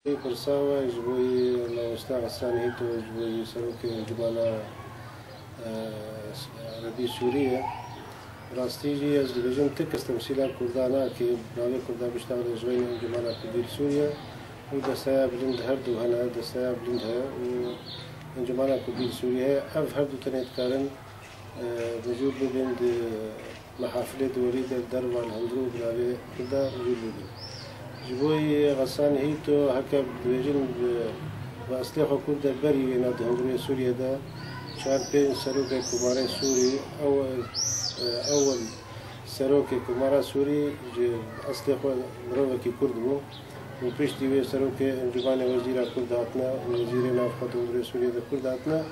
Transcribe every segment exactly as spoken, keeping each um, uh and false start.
Pirsa we ji bo yî mamoste Xesan Hîto, ji bo yî serokê Encûmena, e, Erebî Sûrî ye. Rastî jî ez dibêjim, ti kes temsîla Kurda nake, navê Kurda biştexile ji xeynî Encûmena Kurdî li Sûriye û desteya bilind her du hene, desteya bilind heye û Encûmena Kurdî li Sûriye heye. Ev her du tenê dikarin, e, mijûl bibin di mehafilê di werî de li derva li hundir û bi navê Kurda mijûl bibin. Ji bo yî Xesan Hîto heke dibêjin bi, bi eslê xwe Kurd e, berî wêna di hundirê Sûriye de çar pênc serokê Komarê Sûrî, ew, e, ewil serokê Komara Sûrî ji eslê xwe mirovekî Kurd bû û piştî wê serokê Encûmanê Wezîra Kurd hatine û wezîrê navxwe di hundirê Sûriye de Kurd hatine.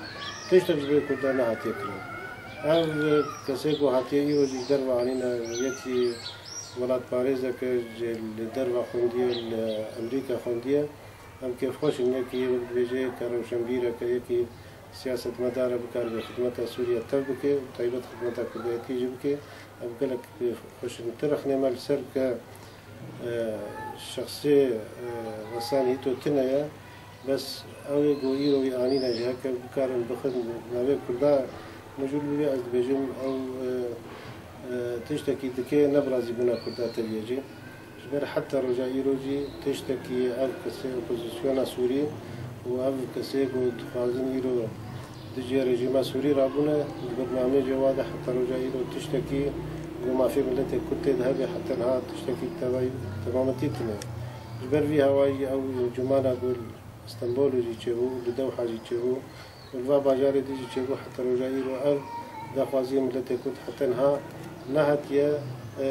Tiştek ji bo Kurdan nehatiye kirin. Ev kesê ku hatiye îro jî ji derve anîne, yekî welatparêzeke ji li derva xwendiye, li Emerîka xwendiye. Em kêfxweş in, yekî wek dibêje ke rewşenbîreke, yekî siyasetmedar e, bikaribe xidmeta Sûriye tev bike û taybet xidmeta kurdayetî jî bike. Em gelek kêfxweş in. Ti rexnê me li ser ke, e, şexsê, e, Xesan Hîto tune ye. Bes ew ê ku îro wî anîne jî heke bikarin bixin navê Kurda mijûl bibe, ez dibêjim ew, e, e, tiştekî dike, ne bi razîbûna Kurda tevî ye jî. Ji ber heta roja îro jî tiştekî ev kesê opozisyona Sûrî û ev kesê ku dixwazin îro dijî rejîma Sûrî rabûne, di bernameyê jê wa de heta roja îro tiştekî ku mafê miletê Kurd tê de hebe, heta niha tiştekî tevayî, temametî tune. Ji ber vî hawayî ew encûmana ku li Stenbolê jî çêbû, li Dewha jî çêbû, û li va bajarê din jî çêbû, heta roja îro ev daxwaziyê miletê Kurd heta niha nehatiye, e,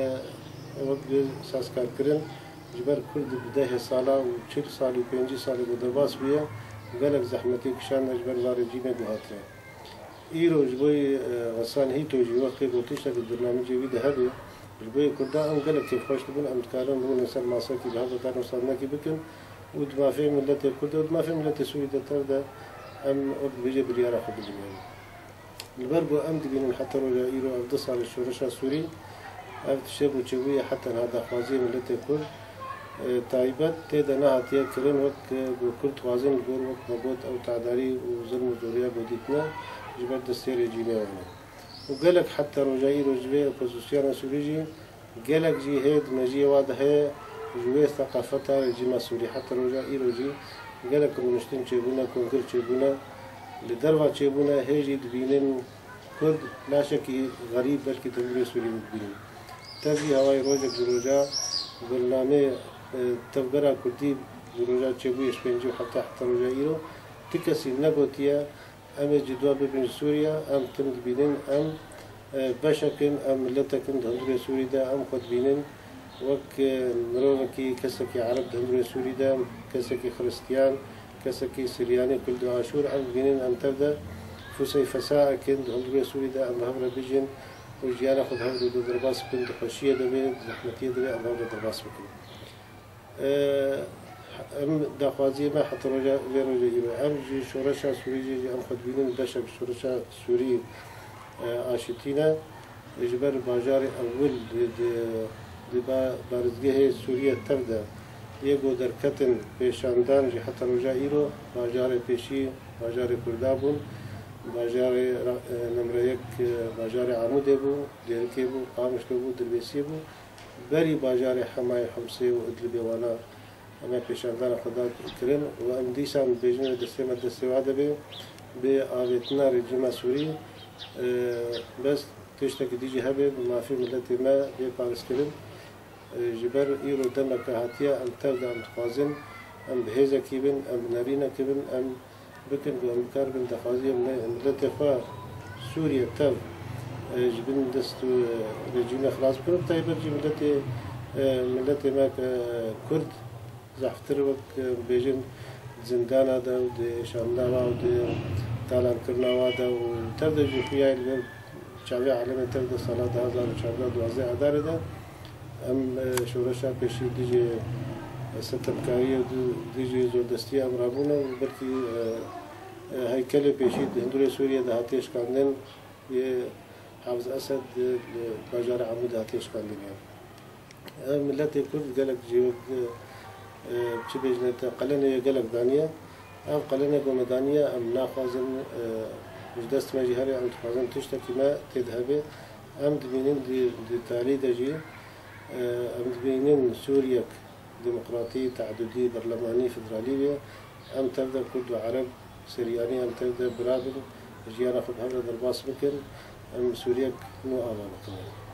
wek bi sazkarkirin. Ji ber Kurd bi dehê sala û çil salî û pêncî salî ku derbas bûye, gelek zehmetî kişande ji ber va rejîmê ku hatine. Îro ji bo yî, e, Xesan Hîto jî wextê ku tiştek di bernamecê wî de hebe, ji bo yê Kurda em gelek kêfxweş dibin, em dikarin rûnên ser masekî bi hev re danûstandinekî bikin û di mafê miletê Kurd de û di mafê miletê Sûrî de tev de em wek dibêje biryara xwe bidin. Li ber ku em dibînin heta roja îro ev du sal e şoreşa Sûrî, ev tiştê ku çêbûye heta niha daxwaziyê miletê Kurd, e, taybet tê de nehatiye kirin, wek, e, ku Kurd dixwazin li gor, wek me got, ew tedarî û zilm û zoriya ku dîtine ji ber destê rejîmê wan e. Û gelek heta roja îro ji vê opozisyona Sûrî jî gelek jî hê di mejiyê wa de heye ji wê seqafeta rejîma Sûrî. Heta roja îro jî gelek rûniştin çêbûne, kongir çêbûne, li derva çêbûne, hê jî dibînin Kurd laşekî xerîb belkî di hundirê Sûrî de dibînin. Tev vî hawayî rojek ji roja bernameyê, e, tevgera Kurdî ji roja çêbûyê ji pêncî û heft heta roja îro ti kesî negotiye, em ê cîdwa bibin ji Sûriye, em tim dibînin, em, e, beşek in, em miletek in di hundirê Sûrî de, em xwe dibînin wek, e, mirovekî, kesekî Ereb di hundirê Sûrî de, kesekî Xiristiyan, kesekî Siryanî, Kurd û Aşûr, em dibînin, em tev de fusey fesaek in di hundirê Sûrî de, em bi hev re bijîn û jiyana xwe bi hev re derbas bikin, di xweşiyê de be, di zehmetiyê de be, em bi hev re derbas bikin. Em daxwaziyê me heta roja vê rojê îro. Em ji şoreşa Sûrî jî, jî em xwe dibînin beşek şoreşa Sûrî, e, aşitî ne. Ji ber bajarê ewil di, di, di ba-, parêzgehê Sûriye tev de yê ku derketin pêşandan jî heta roja îro bajarê pêşî bajarê Kurda bûn. Bajarê ra-, e, nemre yek, e, bajarê Amûdê bû, Dêrikê bû, Qamişlo bû, Dirbêsiyê bû. Berî bajarê Hemayê, Himsê û Idlibê wana em ê pêşandana xwe da kirin û em dîsan dibêjin, destê me destê wa de be, bê avêtina rejîma Sûrî, e, bes tiştekî dî jî hebe, bi mafê miletê me bê parêzkirin. E, ji ber îro demeke hatiye em tev de em dixwazin, em bi hêzekî bin, em bi nerînekî bin, em bikin ku em bikaribin daxwaziya mile-, miletê xwe Sûriye tev, e, ji bin dest û, e, rejîmê xilas bikin. Bi taybet jî miletê, e, miletê me ke Kurd zehftir wek, e, bêjin zindana de û di şandana û di talankirina wa de û tev de jî xuya li çavê alemê tev de sala du hazar û çardeh duwazdeh Adarê de em, e, şoreşa pêşî dijî, e, sitemkariyê û di-, dijî zordestiyê em rabûne û belkî, e, e, heykelê pêşî di hundirê Sûriyê de hatiye şikandin, yê Hafiz Esed di, di bajarê Amûdê hatiye şikandin ya. Ev miletê Kurd gelek jî wek, e, e, çi bêjine te, qelenê gelek daniye. Ev qelene ku me daniye, em naxwazin, e, ji dest me jî here, em dixwazin tiştekî me tê de hebe. Em dibînin di, di tarî de jî, e, em dibînin Sûriyek demokratî, teadudî, berlemanî, federalî bê. Em tev de Kurd û Ereb, Siryanî, em tev de bira bin, jiyana xwe bi hev re derbas bikin. Em Sûriyek nû ava bikin.